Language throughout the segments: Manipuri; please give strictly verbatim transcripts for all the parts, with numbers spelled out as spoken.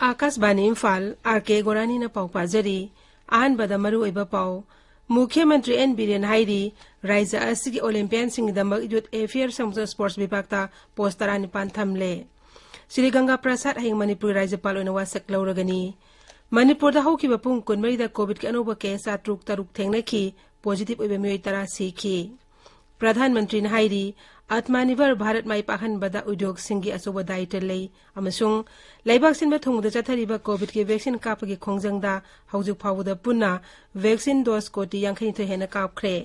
ꯑꯥꯀꯥꯁꯕꯥꯅꯤ ꯏꯝꯐꯥꯜ, ꯑꯥꯔ ꯀꯦ ꯒꯣꯔꯥꯅꯤꯅ ꯄꯥꯎ ꯄꯥꯖꯔꯤ꯫ ꯑꯍꯥꯟꯕꯗ ꯃꯔꯨꯑꯣꯏꯕ ꯄꯥꯎ꯫ ꯃꯨꯈ꯭ꯌ ꯃꯟꯇ꯭ꯔꯤ ꯑꯦꯟ ꯕꯤꯔꯦꯟ ꯍꯥꯏꯔꯤ, ꯔꯥꯖ꯭ꯌ ꯑꯁꯤꯒꯤ ꯑꯣꯂꯦꯝꯄꯤꯌꯥꯟꯁꯤꯡꯒꯤꯗꯃꯛ ꯌꯨꯠ ꯑꯦꯐꯤꯌꯔꯁ ꯑꯃꯁꯨꯡ ꯁ꯭ꯄꯣꯔꯠꯁ ꯕꯤꯚꯥꯒꯇ ꯄꯣꯁ ꯇꯔꯥꯅꯤꯄꯥꯟ ꯊꯝꯂꯦ꯫ ꯁ꯭ꯔꯤ ꯒꯪꯒꯥ ꯄ꯭ꯔꯁꯥꯗ ꯍꯌꯦꯡ ꯃꯅꯤꯄꯨꯔꯒꯤ ꯔꯥꯖ꯭ꯌꯄꯥꯜ ꯑꯣꯏꯅ ꯋꯥꯁꯛ ꯂꯧꯔꯒꯅꯤ꯫ ꯃꯅꯤꯄꯨꯔꯗ ꯍꯧꯈꯤꯕ ꯄꯨꯡ ꯀꯨꯟꯃꯔꯤꯗ ꯀꯣꯚꯤꯗꯀꯤ ꯑꯅꯧꯕ ꯀꯦꯁ ꯆꯥꯇ꯭ꯔꯨꯛ ꯇꯔꯨꯛ ꯊꯦꯡꯅꯈꯤ, ꯄꯣꯖꯤꯇꯤꯚ ꯑꯣꯏꯕ ꯃꯤꯑꯣꯏ ꯇꯔꯥ ꯁꯤꯈꯤ꯫ ꯄ꯭ꯔꯙꯥꯟ ꯃꯟꯇ꯭ꯔꯤꯅ ꯍꯥꯏꯔꯤ, ꯑꯠꯃꯥꯅꯤꯔꯚꯔ ꯚꯥꯔꯠ ꯃꯥꯏ ꯄꯥꯛꯍꯟꯕꯗ ꯎꯗ꯭ꯌꯣꯒꯁꯤꯡꯒꯤ ꯑꯆꯧꯕ ꯗꯥꯌꯤꯇ꯭ꯕ ꯂꯩ ꯑꯃꯁꯨꯡ ꯂꯩꯕꯥꯛ ꯁꯤꯟꯕ ꯊꯨꯡꯕꯗ ꯆꯠꯊꯔꯤꯕ ꯀꯣꯚꯤꯗꯀꯤ ꯚꯦꯛꯁꯤꯟ ꯀꯥꯞꯄꯒꯤ ꯈꯣꯡꯖꯪꯗ ꯍꯧꯖꯤꯛ ꯐꯥꯎꯕꯗ ꯄꯨꯟꯅ ꯚꯦꯛꯁꯤꯟ ꯗꯣꯁ ꯀꯣꯇꯤ ꯌꯥꯡꯈꯩꯅꯤꯊꯣꯏ ꯍꯦꯟꯅ ꯀꯥꯞꯈ꯭ꯔꯦ꯫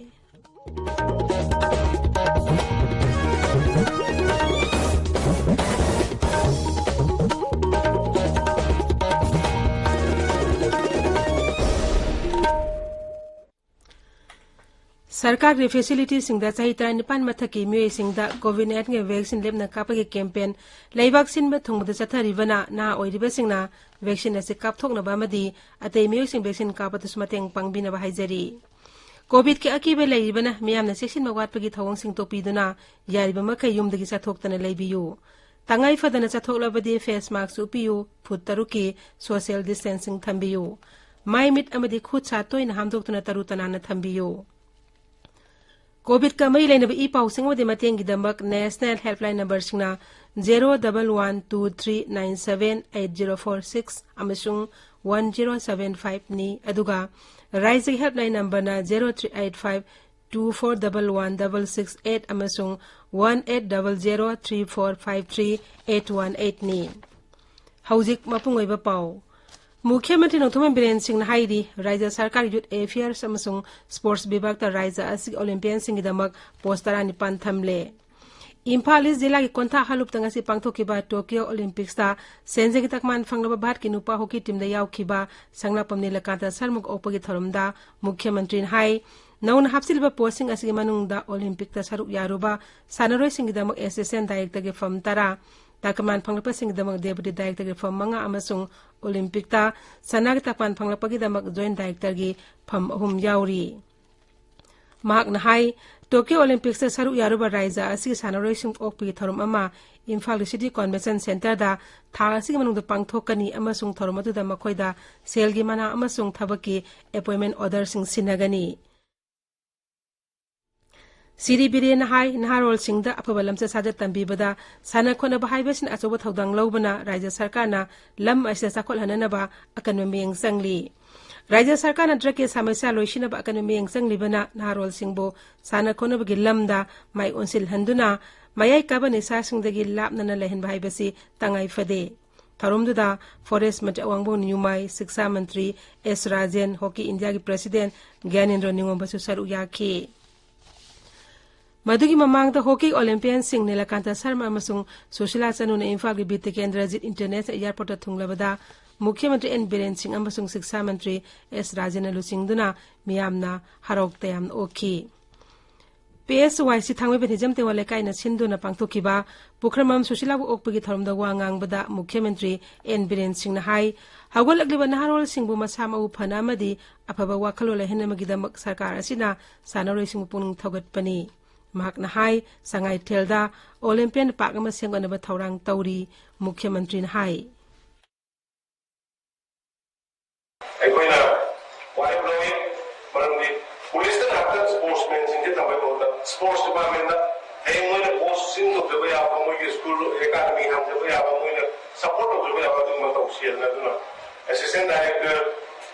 ꯁꯔꯀꯥꯔꯒꯤ ꯐꯦꯁꯤꯂꯤꯇꯤꯁꯤꯡꯗ ꯆꯍꯤ ꯇꯔꯥꯅꯤꯄꯥꯟ ꯃꯊꯛꯀꯤ ꯃꯤꯑꯣꯏꯁꯤꯡꯗ ꯀꯣꯚꯤꯗ ꯅꯥꯏꯟꯇꯤꯟꯒꯤ ꯚꯦꯛꯁꯤꯟ ꯂꯦꯞꯅ ꯀꯥꯞꯄꯒꯤ ꯀꯦꯝꯄꯦꯟ ꯂꯩꯕꯥꯛ ꯁꯤꯟꯕ ꯊꯨꯡꯕꯗ ꯆꯠꯊꯔꯤꯕꯅ ꯅꯍꯥ ꯑꯣꯏꯔꯤꯕꯁꯤꯡꯅ ꯚꯦꯛꯁꯤꯟ ꯑꯁꯤ ꯀꯥꯞꯊꯣꯛꯅꯕ ꯑꯃꯗꯤ ꯑꯇꯩ ꯃꯤꯑꯣꯏꯁꯤꯡ ꯚꯦꯛꯁꯤꯟ ꯀꯥꯞꯄꯗꯁꯨ ꯃꯇꯦꯡ ꯄꯥꯡꯕꯤꯅꯕ ꯍꯥꯏꯖꯔꯤ꯫ ꯀꯣꯚꯤꯗꯀꯤ ꯑꯀꯤꯕ ꯂꯩꯔꯤꯕꯅ ꯃꯤꯌꯥꯝꯅ ꯆꯦꯛꯁꯤꯟꯕ ꯋꯥꯠꯄꯒꯤ ꯊꯧꯑꯣꯡꯁꯤꯡ ꯇꯣꯛꯄꯤꯗꯨꯅ ꯌꯥꯔꯤꯕ ꯃꯈꯩ ꯌꯨꯝꯗꯒꯤ ꯆꯠꯊꯣꯛꯇꯅ ꯂꯩꯕꯤꯌꯨ꯫ ꯇꯉꯥꯏ ꯐꯗꯅ ꯆꯠꯊꯣꯛꯂꯕꯗꯤ ꯐꯦꯁ ꯃꯥꯁꯛ ꯎꯞꯄꯤꯌꯨ, ꯐꯨꯠ ꯇꯔꯨꯛꯀꯤ ꯁꯣꯁꯤꯌꯦꯜ ꯗꯤꯁꯇꯦꯟꯁꯤꯡ ꯊꯝꯕꯤꯌꯨ꯫ ꯃꯥꯏ ꯃꯤꯠ ꯑꯃꯗꯤ ꯈꯨꯠ ꯁꯥ ꯇꯣꯏꯅ ꯍꯥꯝꯗꯣꯛꯇꯨꯅ ꯇꯔꯨ ꯇꯅꯥꯟꯅ ꯊꯝꯕꯤꯌꯨ꯫ ꯀꯣꯚꯤꯗꯀ ꯃꯔꯤ ꯂꯩꯅꯕ ꯏ ꯄꯥꯎꯁꯤꯡ ꯑꯃꯗꯤ ꯃꯇꯦꯡꯒꯤꯗꯃꯛ ꯅꯦꯁꯅꯦꯜ ꯍꯦꯜꯞꯂꯥꯏꯟ ꯅꯝꯕꯔꯁꯤꯡꯅ zero double one two three nine seven eight zero four six ꯑꯃꯁꯨꯡ ꯋꯥꯟ ꯖꯤꯔꯣ ꯁꯚꯦꯟ ꯐꯥꯏꯚꯅꯤ, ꯑꯗꯨꯒ ꯔꯥꯏꯖ꯭ꯌꯒꯤ ꯍꯦꯜꯞꯂꯥꯏꯟ ꯅꯝꯕꯔꯅ zero three eight five two four double one double six eight ꯑꯃꯁꯨꯡ one eight double zero three four five three eight one ꯑꯩꯠꯅꯤ꯫ ꯍꯧꯖꯤꯛ ꯃꯄꯨꯡ ꯑꯣꯏꯕ ꯄꯥꯎ꯫ ꯃꯨꯈ꯭ꯌ ꯃꯟꯇ꯭ꯔꯤ ꯅꯣꯡꯊꯣꯝꯕꯝ ꯕꯤꯔꯦꯟ ꯁꯤꯡꯅ ꯍꯥꯏꯔꯤ, ꯔꯥꯖ꯭ꯌ ꯁꯔꯀꯥꯔ ꯌꯨꯠ ꯑꯦꯐꯤꯌꯔꯁ ꯑꯃꯁꯨꯡ ꯁ꯭ꯄꯣꯔꯠꯁ ꯕꯤꯚꯥꯒꯇ ꯔꯥꯖ꯭ꯌ ꯑꯁꯤꯒꯤ ꯑꯣꯂꯦꯝꯄꯤꯌꯥꯟꯁꯤꯡꯒꯤꯗꯃꯛ ꯄꯣꯁ ꯇꯔꯥꯅꯤꯄꯥꯟ ꯊꯝꯂꯦ꯫ ꯏꯝꯐꯥꯜ ꯏꯁ ꯖꯤꯂꯥꯒꯤ ꯀꯣꯟꯊꯥ ꯍꯥꯂꯨꯞꯇ ꯉꯁꯤ ꯄꯥꯡꯊꯣꯛꯈꯤꯕ ꯇꯣꯀꯤꯌꯣ ꯑꯣꯂꯦꯝꯄꯤꯛꯁꯇ ꯁꯦꯟꯖꯦꯡꯒꯤ ꯇꯛꯃꯥꯟ ꯐꯪꯂꯕ ꯚꯥꯔꯠꯀꯤ ꯅꯨꯄꯥ ꯍꯣꯀꯤ ꯇꯤꯝꯗ ꯌꯥꯎꯈꯤꯕ ꯁꯪꯂꯥꯛꯄꯝ ꯅꯤꯂꯀꯥꯟꯇ ꯁꯔꯃꯒ ꯑꯣꯛꯄꯒꯤ ꯊꯧꯔꯝꯗ ꯃꯨꯈ꯭ꯌ ꯃꯟꯇ꯭ꯔꯤꯅ ꯍꯥꯏ, ꯅꯧꯅ ꯍꯥꯞꯆꯤꯜꯂꯤꯕ ꯄꯣꯁꯁꯤꯡ ꯑꯁꯤꯒꯤ ꯃꯅꯨꯡꯗ ꯑꯣꯂꯦꯝꯄꯤꯛꯇ ꯁꯔꯨꯛ ꯌꯥꯔꯨꯕ ꯁꯥꯟꯅꯔꯣꯏꯁꯤꯡꯒꯤꯗꯃꯛ ꯑꯦꯁꯤꯁꯇꯦꯟ ꯗꯥꯏꯔꯦꯛꯇꯔꯒꯤ ꯐꯝ ꯇꯔꯥ, ꯇꯛꯃꯥꯟ ꯐꯪꯂꯛꯄꯁꯤꯡꯒꯤꯗꯃꯛ ꯗꯦꯄꯨꯇꯤ ꯗꯥꯏꯔꯦꯛꯇꯔꯒꯤ ꯐꯝ ꯃꯉꯥ ꯑꯃꯁꯨꯡ ꯑꯣꯂꯦꯝꯄꯤꯛꯇ ꯁꯅꯥꯒꯤ ꯇꯛꯃꯥꯟ ꯐꯪꯂꯛꯄꯒꯤꯗꯃꯛ ꯖꯣꯏꯟꯠ ꯗꯥꯏꯔꯦꯛꯇꯔꯒꯤ ꯐꯝ ꯑꯍꯨꯝ ꯌꯥꯎꯔꯤ꯫ ꯃꯍꯥꯛꯅ ꯍꯥꯏ, ꯇꯣꯀꯤꯌꯣ ꯑꯣꯂꯤꯝꯄꯤꯛꯁꯇ ꯁꯔꯨꯛ ꯌꯥꯔꯨꯕ ꯔꯥꯏꯖ꯭ꯌ ꯑꯁꯤꯒꯤ ꯁꯥꯟꯅꯔꯣꯏꯁꯤꯡ ꯑꯣꯛꯄꯒꯤ ꯊꯧꯔꯝ ꯑꯃ ꯏꯝꯐꯥꯜꯒꯤ ꯁꯤꯇꯤ ꯀꯣꯟꯚꯦꯟꯁꯟ ꯁꯦꯟꯇꯔꯗ ꯊꯥ ꯑꯁꯤꯒꯤ ꯃꯅꯨꯡꯗ ꯄꯥꯡꯊꯣꯛꯀꯅꯤ ꯑꯃꯁꯨꯡ ꯊꯧꯔꯝ ꯑꯗꯨꯗ ꯃꯈꯣꯏꯗ ꯁꯦꯜꯒꯤ ꯃꯅꯥ ꯑꯃꯁꯨꯡ ꯊꯕꯛꯀꯤ ꯑꯦꯄꯣꯏꯟꯃꯦꯟ ꯑꯣꯔꯗꯔꯁꯤꯡ ꯁꯤꯟꯅꯒꯅꯤ꯫ ꯁꯤꯔꯤ ꯕꯤꯔꯦꯟꯅ ꯍꯥꯏ, ꯅꯍꯥꯔꯣꯜꯁꯤꯡꯗ ꯑꯐꯕ ꯂꯝꯆꯠ ꯁꯥꯖꯠ ꯇꯝꯕꯤꯕꯗ ꯁꯥꯟꯅ ꯈꯣꯠꯅꯕ ꯍꯥꯏꯕꯁꯤꯅ ꯑꯆꯧꯕ ꯊꯧꯗꯥꯡ ꯂꯧꯕꯅ ꯔꯥꯏꯖ꯭ꯌ ꯁꯔꯀꯥꯔꯅ ꯂꯝ ꯑꯁꯤꯗ ꯆꯥꯎꯈꯠꯍꯟꯅꯅꯕ ꯑꯀꯟꯕ ꯃꯤꯠꯌꯦꯡ ꯆꯪꯂꯤ꯫ ꯔꯥꯏꯖ꯭ꯌ ꯁꯔꯀꯥꯔꯅ ꯗ꯭ꯔꯒꯀꯤ ꯁꯃꯁ꯭ꯌꯥ ꯂꯣꯏꯁꯤꯟꯅꯕ ꯑꯀꯟꯕ ꯃꯤꯠꯌꯦꯡ ꯆꯪꯂꯤꯕꯅ ꯅꯍꯥꯔꯣꯜꯁꯤꯡꯕꯨ ꯁꯥꯟꯅ ꯈꯣꯠꯅꯕꯒꯤ ꯂꯝꯗ ꯃꯥꯏ ꯑꯣꯟꯁꯤꯜꯍꯟꯗꯨꯅ ꯃꯌꯥꯏ ꯀꯥꯕ ꯅꯤꯁꯥꯁꯤꯡꯗꯒꯤ ꯂꯥꯞꯅꯅ ꯂꯩꯍꯟꯕ ꯍꯥꯏꯕꯁꯤ ꯇꯉꯥꯏ ꯐꯗꯦ꯫ ꯊꯧꯔꯝꯗꯨꯗ ꯐꯣꯔꯦꯁ ꯃꯟꯇ꯭ꯔꯤ ꯑꯋꯥꯡꯕꯝ ꯅꯤꯌꯨꯃꯥꯏ, ꯁꯤꯛꯁꯥ ꯃꯟꯇ꯭ꯔꯤ ꯑꯦꯁ ꯔꯥꯖꯦꯟ, ꯍꯣꯀꯤ ꯏꯟꯗꯤꯌꯥꯒꯤ ꯄ꯭ꯔꯦꯁꯤꯗꯦꯟꯠ ꯒ꯭ꯌꯥꯅꯦꯟꯗ꯭ꯔ ꯅꯤꯉꯣꯝꯕꯁꯨ ꯁꯔꯨꯛ ꯌꯥꯈꯤ꯫ ꯃꯗꯨꯒꯤ ꯃꯃꯥꯡꯗ ꯍꯣꯀꯤ ꯑꯣꯂꯤꯝꯄꯤꯌꯟꯁꯤꯡ ꯅꯤꯂꯀꯥꯟꯇ ꯁꯔꯃ ꯑꯃꯁꯨꯡ ꯁꯨꯁꯤꯂꯥ ꯆꯅꯨꯅ ꯏꯝꯐꯥꯜꯒꯤ ꯕꯤꯔ ꯇꯤꯀꯦꯟꯗ꯭ꯔꯖꯤꯠ ꯏꯟꯇꯔꯅꯦꯁꯅꯦꯜ ꯑꯦꯌꯔꯄꯣꯔꯠꯇ ꯊꯨꯡꯂꯕꯗ ꯃꯨꯈ꯭ꯌ ꯃꯟꯇ꯭ꯔꯤ ꯑꯦꯟ ꯕꯤꯔꯦꯟ ꯁꯤꯡ ꯑꯃꯁꯨꯡ ꯁꯤꯛꯁꯥ ꯃꯟꯇ꯭ꯔꯤ ꯑꯦꯁ ꯔꯥꯖꯦꯟꯅ ꯂꯨꯆꯤꯡꯗꯨꯅ ꯃꯤꯌꯥꯝꯅ ꯍꯔꯥꯎ ꯇꯌꯥꯝꯅ ꯑꯣꯛꯈꯤ꯫ ꯄꯤ ꯑꯦꯁ ꯋꯥꯏ ꯁꯤ ꯊꯥꯡꯃꯩꯕꯟ ꯍꯤꯖꯝ ꯇꯦꯡꯋꯥ ꯂꯩꯀꯥꯏꯅ ꯁꯤꯟꯗꯨꯅ ꯄꯥꯡꯊꯣꯛꯈꯤꯕ ꯄꯨꯈ꯭ꯔꯝꯕꯝ ꯁꯨꯁꯤꯂꯥꯕꯨ ꯑꯣꯛꯄꯒꯤ ꯊꯧꯔꯝꯗ ꯋꯥ ꯉꯥꯡꯕꯗ ꯃꯨꯈ꯭ꯌ ꯃꯟꯇ꯭ꯔꯤ ꯑꯦꯟ ꯕꯤꯔꯦꯟ ꯁꯤꯡꯅ ꯍꯥꯏ, ꯍꯧꯒꯠꯂꯛꯂꯤꯕ ꯅꯍꯥꯔꯣꯜꯁꯤꯡꯕꯨ ꯃꯁꯥ ꯃꯎ ꯐꯅ ꯑꯃꯗꯤ ꯑꯐꯕ ꯋꯥꯈꯜꯂꯣꯟ ꯂꯩꯍꯟꯅꯕꯒꯤꯗꯃꯛ ꯁꯔꯀꯥꯔ ꯑꯁꯤꯅ ꯁꯥꯟꯅꯔꯣꯏꯁꯤꯡꯕꯨ ꯄꯨꯛꯅꯤꯡ ꯊꯧꯒꯠꯄꯅꯤ꯫ ꯃꯍꯥꯛꯅ ꯍꯥꯏ, ꯁꯉꯥꯏꯊꯦꯜꯗ ꯑꯣꯂꯤꯝꯄꯤꯌꯟ ꯄꯥꯔꯛ ꯑꯃ ꯁꯦꯝꯒꯠꯅꯕ ꯊꯧꯔꯥꯡ ꯇꯧꯔꯤ, ꯃꯨꯈ꯭ꯌ ꯃꯟꯇ꯭ꯔꯤꯅ ꯍꯥꯏ꯫ ꯑꯩꯈꯣꯏꯅ ꯋꯥꯔꯦꯞ ꯂꯧꯏ, ꯃꯔꯝꯗꯤ ꯄꯨꯂꯤꯁꯇ ꯉꯥꯛꯇ ꯁ꯭ꯄꯣꯔꯠꯁꯃꯦꯟꯁꯤꯡꯁꯦ ꯊꯝꯕꯒꯤ ꯃꯍꯨꯠꯇ ꯁ꯭ꯄꯣꯔꯠꯁ ꯗꯤꯄꯥꯔꯠꯃꯦꯟꯗ ꯍꯌꯦꯡ ꯃꯣꯏꯅ ꯀꯣꯆꯁꯤꯡ ꯇꯧꯖꯕ ꯌꯥꯕ, ꯃꯣꯏꯒꯤ ꯁ꯭ꯀꯨꯜ ꯑꯦꯀꯥꯗꯃꯤ ꯍꯥꯡꯖꯕ ꯌꯥꯕ, ꯃꯣꯏꯅ ꯁꯄꯣꯔꯠ ꯇꯧꯖꯕ ꯌꯥꯕ ꯑꯗꯨꯒꯨꯝꯕ ꯇꯧꯁꯦꯅ ꯑꯗꯨꯅ ꯑꯦꯁꯤꯁꯇꯦꯟ ꯗꯥꯏꯔꯦꯛꯇꯔ,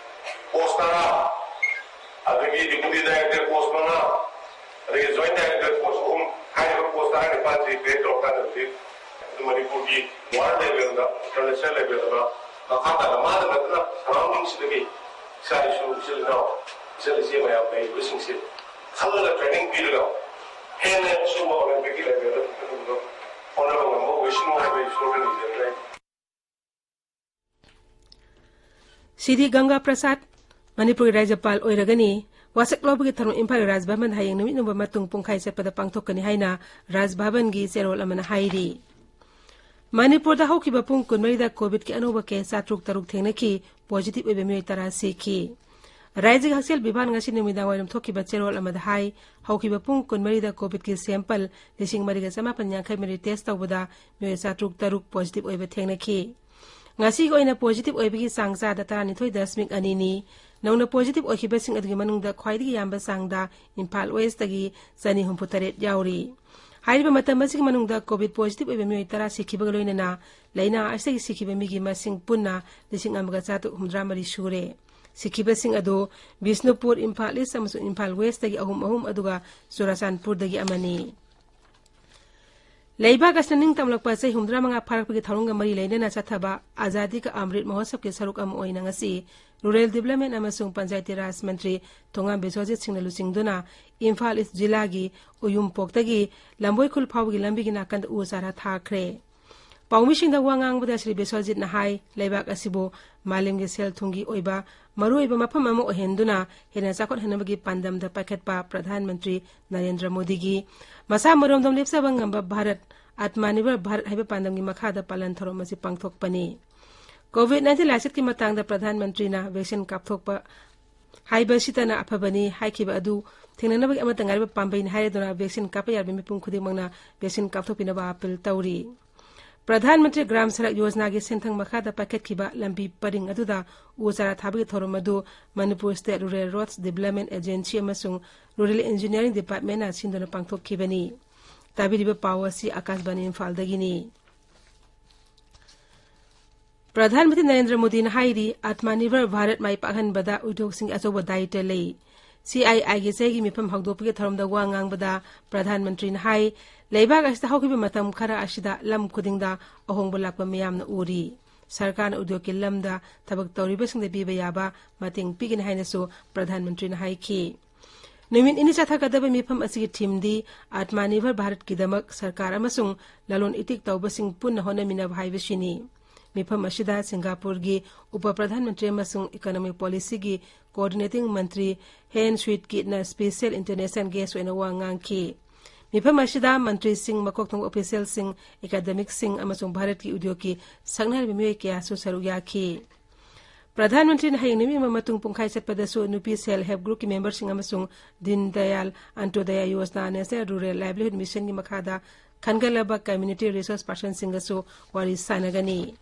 ꯀꯣꯆ ꯇꯔꯥ, ꯑꯗꯒꯤ ꯗꯤꯄꯨꯇꯤ ꯗꯥꯏꯔꯦꯛꯇꯔ ꯀꯣꯆ ꯃꯉꯥ, ꯑꯗꯒꯤ ꯖꯣꯏꯟ ꯗꯥꯏꯔꯦꯛꯇꯔ ꯀꯣꯆ ꯑꯍꯨꯝ, ꯍꯥꯏꯔꯤꯕ ꯀꯣꯆ ꯇꯔꯥꯅꯤꯄꯥꯟꯁꯤ ꯀ꯭ꯔꯤꯌꯦꯠ ꯇꯧꯔꯀꯥꯟꯗ ꯍꯧꯖꯤꯛ ꯑꯗꯨ ꯃꯅꯤꯄꯨꯔꯒꯤ ꯋꯥꯔꯜ ꯂꯦꯚꯦꯜꯗ, ꯏꯟꯇꯔꯅꯦꯁꯅꯦꯜ ꯂꯦꯚꯦꯜꯗ ꯃꯈꯥ ꯇꯥꯅ ꯃꯥꯗ ꯅꯠꯇꯅ ꯁꯔꯥꯎꯟꯗꯤꯡꯁꯤꯗꯒꯤ ꯏꯆꯥ ꯏꯁꯨ, ꯏꯆꯤꯜ ꯏꯅꯥꯎ, ꯏꯆꯜ ꯏꯆꯦ ꯃꯌꯥꯝ ꯂꯩꯔꯤꯕꯁꯤꯡꯁꯦ ꯈꯜꯂꯒ ꯇ꯭ꯔꯦꯅꯤꯡ ꯄꯤꯔꯒ ꯍꯦꯟꯅ ꯁꯤꯒꯨꯝꯕ ꯑꯣꯂꯤꯝꯄꯤꯛꯀꯤ ꯂꯦꯚꯦꯜꯗ ꯄꯨꯈꯠꯅꯕ ꯍꯣꯠꯅꯕ ꯉꯝꯕ ꯑꯣꯏꯁꯅꯨ ꯍꯥꯏꯕ ꯏꯁꯣꯔꯗ ꯅꯤꯖꯈ꯭ꯔꯦ꯫ ꯁꯤꯔꯤ ꯒꯪꯒꯥ ꯄ꯭ꯔꯁꯥꯗ ꯃꯅꯤꯄꯨꯔꯒꯤ ꯔꯥꯖ꯭ꯌꯄꯥꯜ ꯑꯣꯏꯔꯒꯅꯤ꯫ ꯋꯥꯁꯛ ꯂꯧꯕꯒꯤ ꯊꯧꯔꯝ ꯏꯝꯐꯥꯜ ꯔꯥꯖ ꯚꯕꯟꯗ ꯍꯌꯦꯡ ꯅꯨꯃꯤꯠ ꯌꯨꯡꯕ ꯃꯇꯨꯡ ꯄꯨꯡꯈꯥꯏ ꯆꯠꯄꯗ ꯄꯥꯡꯊꯣꯛꯀꯅꯤ ꯍꯥꯏꯅ ꯔꯥꯖ ꯚꯕꯟꯒꯤ ꯆꯦꯔꯣꯜ ꯑꯃꯅ ꯍꯥꯏꯔꯤ꯫ ꯃꯅꯤꯄꯨꯔꯗ ꯍꯧꯈꯤꯕ ꯄꯨꯡ ꯀꯨꯟꯃꯔꯤꯗ ꯀꯣꯚꯤꯗꯀꯤ ꯑꯅꯧꯕ ꯀꯦꯁ ꯆꯥꯇ꯭ꯔꯨꯛ ꯇꯔꯨꯛ ꯊꯦꯡꯅꯈꯤ, ꯄꯣꯖꯤꯇꯤꯚ ꯑꯣꯏꯕ ꯃꯤꯑꯣꯏ ꯇꯔꯥ ꯁꯤꯈꯤ꯫ ꯔꯥꯏꯖ꯭ꯌꯒꯤ ꯍꯛꯁꯦꯜ ꯕꯤꯚꯥꯒꯅ ꯉꯁꯤ ꯅꯨꯃꯤꯗꯥꯡ ꯋꯥꯏꯔꯝ ꯊꯣꯛꯈꯤꯕ ꯆꯦꯔꯣꯜ ꯑꯃꯗ ꯍꯥꯏ, ꯍꯧꯈꯤꯕ ꯄꯨꯡ ꯀꯨꯟꯃꯔꯤꯗ COVID-ꯀꯤ sample ꯂꯤꯁꯤꯡ ꯃꯔꯤꯒ ꯆꯃꯥꯄꯟ ꯌꯥꯡꯈꯩ ꯃꯔꯤ test ꯇꯧꯕꯗ ꯃꯤꯑꯣꯏ ꯆꯥꯇ꯭ꯔꯨꯛ ꯇꯔꯨꯛ positive ꯑꯣꯏꯕ ꯊꯦꯡꯅꯈꯤ꯫ ꯉꯁꯤꯒꯤ ꯑꯣꯏꯅ positive ꯑꯣꯏꯕꯒꯤ ꯆꯥꯡ ꯆꯥꯗ ꯇꯔꯥꯅꯤꯊꯣꯏ ꯗꯁꯃꯤꯛ ꯑꯅꯤꯅꯤ꯫ ꯅꯧꯅ positive ꯑꯣꯏꯈꯤꯕꯁꯤꯡ ꯑꯗꯨꯒꯤ ꯃꯅꯨꯡꯗ ꯈ꯭ꯋꯥꯏꯗꯒꯤ ꯌꯥꯝꯕ ꯆꯥꯡꯗ ꯏꯝꯐꯥꯜ West-ꯇꯒꯤ ꯆꯅꯤ ꯍꯨꯝꯐꯨ ꯇꯔꯦꯠ ꯌꯥꯎꯔꯤ꯫ ꯍꯥꯏꯔꯤꯕ ꯃꯇꯝ ꯑꯁꯤꯒꯤ ꯃꯅꯨꯡꯗ COVID positive ꯑꯣꯏꯕ ꯃꯤꯑꯣꯏ ꯇꯔꯥ ꯁꯤꯈꯤꯕꯒ ꯂꯣꯏꯅꯅ ꯂꯥꯏꯅꯥ ꯑꯁꯤꯗꯒꯤ ꯁꯤꯈꯤꯕ ꯃꯤꯒꯤ ꯃꯁꯤꯡ ꯄꯨꯟꯅ ꯂꯤꯁꯤꯡ ꯑꯃꯒ ꯆꯥꯇ꯭ꯔꯨꯛ ꯍꯨꯝꯐꯨꯇꯔꯥ ꯃꯔꯤ ꯁꯨꯔꯦ꯫ ꯁꯤꯈꯤꯕꯁꯤꯡ ꯑꯗꯨ ꯕꯤꯁꯅꯨꯄꯨꯔ, ꯏꯝꯐꯥꯜ East ꯑꯃꯁꯨꯡ ꯏꯝꯐꯥꯜ West-ꯇꯒꯤ ꯑꯍꯨꯝ ꯑꯍꯨꯝ, ꯑꯗꯨꯒ ꯆꯨꯔꯥꯆꯥꯟꯄꯨꯔꯗꯒꯤ ꯑꯃꯅꯤ꯫ ꯂꯩꯕꯥꯛ ꯑꯁꯤꯅ ꯅꯤꯡꯇꯝꯂꯛꯄ ꯆꯍꯤ ꯍꯨꯝꯐꯨꯇꯔꯥ ꯃꯉꯥ ꯐꯥꯔꯛꯄꯒꯤ ꯊꯧꯔꯝꯒ ꯃꯔꯤ ꯂꯩꯅꯅ ꯆꯠꯊꯕ ꯑꯖꯥꯗꯤ ꯀꯥ ꯑꯃ꯭ꯔꯤꯠ ꯃꯍꯣꯠꯁꯕꯀꯤ ꯁꯔꯨꯛ ꯑꯃ ꯑꯣꯏꯅ ꯉꯁꯤ Rural Development ꯑꯃꯁꯨꯡ ꯄꯟꯆꯥꯌꯇꯤ ꯔꯥꯖ ꯃꯟꯇ꯭ꯔꯤ ꯊꯣꯉꯥꯝ ꯕꯤꯁ꯭ꯋꯖꯤꯠ ꯁꯤꯡꯅ ꯂꯨꯆꯤꯡꯗꯨꯅ ꯏꯝꯐꯥꯜ East ꯖꯤꯂꯥꯒꯤ ꯎꯌꯨꯝꯄꯣꯛꯇꯒꯤ ꯂꯝꯕꯣꯏꯈꯨꯜ ꯐꯥꯎꯕꯒꯤ ꯂꯝꯕꯤꯒꯤ ꯅꯥꯀꯟꯗ ꯎ ꯆꯥꯔꯥ ꯊꯥꯈ꯭ꯔꯦ꯫ ꯄꯥꯎꯃꯤꯁꯤꯡꯗ ꯋꯥ ꯉꯥꯡꯕꯗ ꯁ꯭ꯔꯤ ꯕꯤꯁ꯭ꯋꯖꯤꯠꯅ ꯍꯥꯏ, ꯂꯩꯕꯥꯛ ꯑꯁꯤꯕꯨ ꯃꯥꯂꯦꯝꯒꯤ ꯁꯦꯜ ꯊꯨꯝꯒꯤ ꯑꯣꯏꯕ ꯃꯔꯨꯑꯣꯏꯕ ꯃꯐꯝ ꯑꯃ ꯑꯣꯏꯍꯟꯗꯨꯅ ꯍꯦꯟꯅ ꯆꯥꯎꯈꯠꯍꯟꯅꯕꯒꯤ ꯄꯥꯟꯗꯝꯗ ꯄꯥꯏꯈꯠꯄ ꯄ꯭ꯔꯙꯥꯟ ꯃꯟꯇ꯭ꯔꯤ ꯅꯔꯦꯟꯗ꯭ꯔ ꯃꯣꯗꯤꯒꯤ ꯃꯁꯥ ꯃꯔꯣꯝꯗꯣꯝ ꯂꯦꯞꯆꯕ ꯉꯝꯕ ꯚꯥꯔꯠ, ꯑꯥꯇꯃꯅꯤꯔꯚꯔ ꯚꯥꯔꯠ ꯍꯥꯏꯕ ꯄꯥꯟꯗꯝꯒꯤ ꯃꯈꯥꯗ ꯄꯥꯂꯟ ꯊꯧꯔꯝ ꯑꯁꯤ ꯄꯥꯡꯊꯣꯛꯄꯅꯤ꯫ COVID nineteen ꯂꯥꯏꯆꯠꯀꯤ ꯃꯇꯥꯡꯗ ꯄ꯭ꯔꯙꯥꯟ ꯃꯟꯇ꯭ꯔꯤꯅ vaccine ꯀꯥꯞꯊꯣꯛꯄ ꯍꯥꯏꯕꯁꯤꯇꯅ ꯑꯐꯕꯅꯤ ꯍꯥꯏꯈꯤꯕ ꯑꯗꯨ ꯊꯦꯡꯅꯅꯕꯒꯤ ꯑꯃꯠꯇ ꯉꯥꯏꯔꯕ ꯄꯥꯝꯕꯩꯅꯤ ꯍꯥꯏꯔꯗꯨꯅ vaccine ꯀꯥꯞꯄ ꯌꯥꯔꯕ ꯃꯤꯄꯨꯝ ꯈꯨꯗꯤꯡꯃꯛꯅ vaccine ꯀꯥꯞꯊꯣꯛꯄꯤꯅꯕ appeal ꯇꯧꯔꯤ꯫ ꯄ꯭ꯔꯙꯥꯟ ꯃꯟꯇ꯭ꯔꯤ ꯒ꯭ꯔꯥꯝ ꯁꯔꯛ ꯌꯣꯖꯅꯥꯒꯤ ꯁꯦꯟꯊꯪ ꯃꯈꯥꯗ ꯄꯥꯏꯈꯠꯈꯤꯕ ꯂꯝꯕꯤ ꯄꯔꯤꯡ ꯑꯗꯨꯗ ꯎ ꯆꯥꯔꯥ ꯊꯥꯕꯒꯤ ꯊꯧꯔꯝ ꯑꯗꯨ Manipur State Rural Roads Development Agency ꯑꯃꯁꯨꯡ Rural Engineering Department-ꯅ ꯁꯤꯟꯗꯨꯅ ꯄꯥꯡꯊꯣꯛꯈꯤꯕꯅꯤ꯫ ꯇꯥꯕꯤꯔꯤꯕ ꯄꯥꯎ ꯑꯁꯤ ꯑꯥꯀꯥꯁꯕꯥꯅꯤ ꯏꯝꯐꯥꯜꯗꯒꯤꯅꯤ꯫ ꯄ꯭ꯔꯙꯥꯟ ꯃꯟꯇ꯭ꯔꯤ ꯅꯔꯦꯟꯗ꯭ꯔ ꯃꯣꯗꯤꯅ ꯍꯥꯏꯔꯤ, ꯑꯥꯇꯃꯅꯤꯔꯚꯔ ꯚꯥꯔꯠ ꯃꯥꯏ ꯄꯥꯛꯍꯟꯕꯗ ꯎꯗ꯭ꯌꯣꯒꯁꯤꯡꯒꯤ ꯑꯆꯧꯕ ꯗꯥꯌꯤꯇ꯭ꯋ ꯂꯩ꯫ CII-ꯒꯤ ꯆꯍꯤꯒꯤ ꯃꯤꯐꯝ ꯍꯧꯗꯣꯛꯄꯒꯤ ꯊꯧꯔꯝꯗ ꯋꯥ ꯉꯥꯡꯕꯗ ꯄ꯭ꯔꯙꯥꯟ ꯃꯟꯇ꯭ꯔꯤꯅ ꯍꯥꯏ, ꯂꯩꯕꯥꯛ ꯑꯁꯤꯗ ꯍꯧꯈꯤꯕ ꯃꯇꯝ ꯈꯔ ꯑꯁꯤꯗ ꯂꯝ ꯈꯨꯗꯤꯡꯗ ꯑꯍꯣꯡꯕ ꯂꯥꯛꯄ ꯃꯤꯌꯥꯝꯅ ꯎꯔꯤ꯫ ꯁꯔꯀꯥꯔꯅ ꯎꯗ꯭ꯌꯣꯒꯀꯤ ꯂꯝꯗ ꯊꯕꯛ ꯇꯧꯔꯤꯕꯁꯤꯡꯗ ꯄꯤꯕ ꯌꯥꯕ ꯃꯇꯦꯡ ꯄꯤꯒꯅꯤ ꯍꯥꯏꯅꯁꯨ ꯄ꯭ꯔꯙꯥꯟ ꯃꯟꯇ꯭ꯔꯤꯅ ꯍꯥꯏꯈꯤ꯫ ꯅꯨꯃꯤꯠ ꯅꯤꯅꯤ ꯆꯠꯊꯒꯗꯕ ꯃꯤꯐꯝ ꯑꯁꯤꯒꯤ theme-ꯗꯤ ꯑꯥꯇꯃꯅꯤꯔꯚꯔ ꯚꯥꯔꯠꯀꯤꯗꯃꯛ ꯁꯔꯀꯥꯔ ꯑꯃꯁꯨꯡ ꯂꯂꯣꯟ ꯏꯇꯤꯛ ꯇꯧꯕꯁꯤꯡ ꯄꯨꯟꯅ ꯍꯣꯠꯅꯃꯤꯟꯅꯕ ꯍꯥꯏꯕꯁꯤꯅꯤ꯫ ꯃꯤꯐꯝ ꯑꯁꯤꯗ ꯁꯤꯡꯒꯥꯄꯨꯔꯒꯤ ꯎꯄ ꯄ꯭ꯔꯙꯥꯟ ꯃꯟꯇ꯭ꯔꯤ ꯑꯃꯁꯨꯡ Economic Policy-ꯒꯤ Coordinating ꯃꯟꯇ꯭ꯔꯤ ꯍꯦꯟ ꯁ꯭ꯋꯤꯠ ꯀꯤꯠꯅ special international guest ꯑꯣꯏꯅ ꯋꯥ ꯉꯥꯡꯈꯤ꯫ ꯃꯤꯐꯝ ꯑꯁꯤꯗ ꯃꯟꯇ꯭ꯔꯤꯁꯤꯡ, ꯃꯀꯣꯛ ꯊꯣꯡꯕ official-ꯁꯤꯡ, academic-ꯁꯤꯡ ꯑꯃꯁꯨꯡ ꯚꯥꯔꯠꯀꯤ ꯎꯗ꯭ꯌꯣꯒꯀꯤ ꯁꯛꯅꯥꯏꯔꯕ ꯃꯤꯑꯣꯏ ꯀꯌꯥꯁꯨ ꯁꯔꯨꯛ ꯌꯥꯈꯤ꯫ ꯄ꯭ꯔꯙꯥꯟ ꯃꯟꯇ꯭ꯔꯤꯅ ꯍꯌꯦꯡ ꯅꯨꯃꯤꯠ ꯑꯃ ꯃꯇꯨꯡ ꯄꯨꯡꯈꯥꯏ ꯆꯠꯄꯗꯁꯨ ꯅꯨꯄꯤ Self Help Groupꯀꯤ memberꯁꯤꯡ ꯑꯃꯁꯨꯡ ꯗꯤꯟ Dayal ꯑꯟꯇꯣꯗꯌꯥ Yojana National Rural Livelihood Missionꯒꯤ ꯃꯈꯥꯗ ꯈꯟꯒꯠꯂꯕ community resource personꯁꯤꯡꯒꯁꯨ ꯋꯥꯔꯤ ꯁꯥꯟꯅꯒꯅꯤ꯫